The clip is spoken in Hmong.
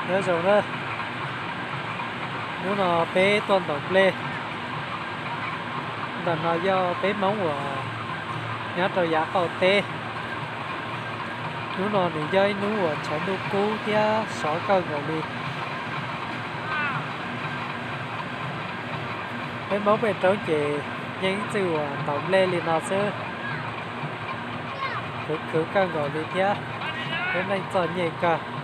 Nyob zoo na, hnub no peb tuaj ntaus nplej. Ntawm no yog peb Hmoob uas nyob rau yav qaum teb. Hnub no nws yog ib hnub uas tshav ntuj kub thiab sov kawg nkaus li. Peb Hmoob pem roob ces yeej ib txwm uas ntaus nplej li no xwb. Khwv khwv kawg nkaus li thiab, peb neej txom nyem kawg.